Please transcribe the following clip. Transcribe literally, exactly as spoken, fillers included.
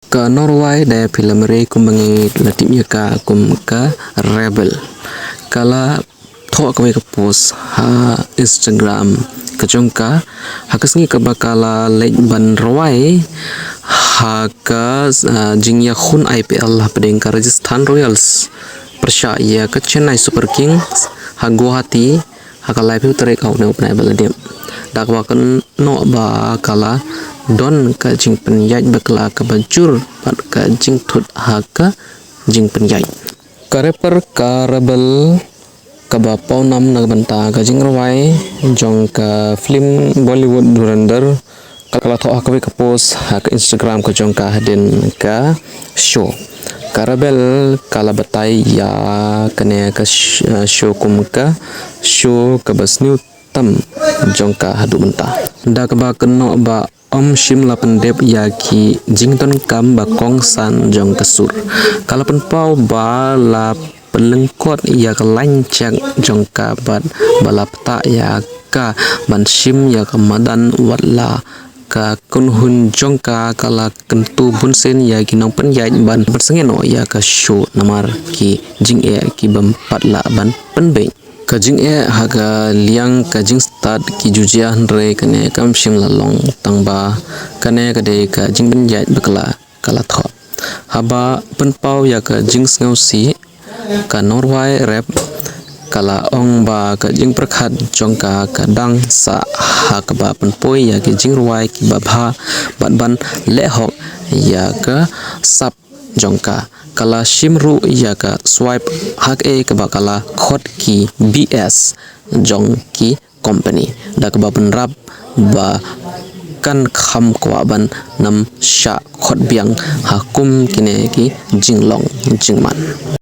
Ka nongrwai da phi la mare kumba ngi la tip ïa ka kum ka Rebel, ka la thoh kawei ka post ha Instagram ka jong ka ha ka sngi kaba ka la leit ban rwai ha ka, ah, jingïakhun I P L hapdeng ka Rajasthan Royals pyrshah ïa ka Chennai Super Kings ha Guwahati ha ka laiphew tarik ha une u bnai ba la dep. Da kaba kynnoh ba ka la don ka jingpynïaid bakla kaba jur bad ka jingthut ha ka jingpynïaid. Ka rapper ka Rebel kaba pawnam na ka bynta ka jingrwai jong ka film Bollywood Dhurandhar ka la thoh ha kawei ka post ha ka Instagram ka jong ka hadien ka show. Ka Rebel ka la batai ïa kane ka sh-, eh, show kum ka show kaba sniew tam jong ka haduh mynta. Da kaba kynnoh ba ym shym la pyndep ïa ki jingdonkam ba kongsan jong ka sur. Ka la pynpaw ba la pynlyngkot ïa ka lain jaka jong ka bad ba la pynthikna ïa ka ban shim ïa ka madan, wat la ka kynhun jong ka ka la kyntu bunsien ïa ki nongpynïaid ban pynsangeh noh ïa ka show namar ki jingeh ki bym pat lah ban pynbeit. Ka jingeh ha ka liang ka jingstad ki ju jia, hynrei kane kam shym la long tang ba kane ka dei ka jingpynïaid bakla ka la thoh. Haba pynpaw ïa ka jingsngewsih, ka nongrwai rap ka la ong ba ka jingpyrkhat jong ka ka dang sah ha kaba pynpoi ïa ki jingrwai kiba bha bad ban leh hok ïa ka sap jong ka. Ka la shim ruh ïa ka swipe ha kaei kaba ka la khot ki B S jong ki company, da kaba bynrap ba kan kham kwah ban nym shah khot biang ha kum kine ki jinglong jingman.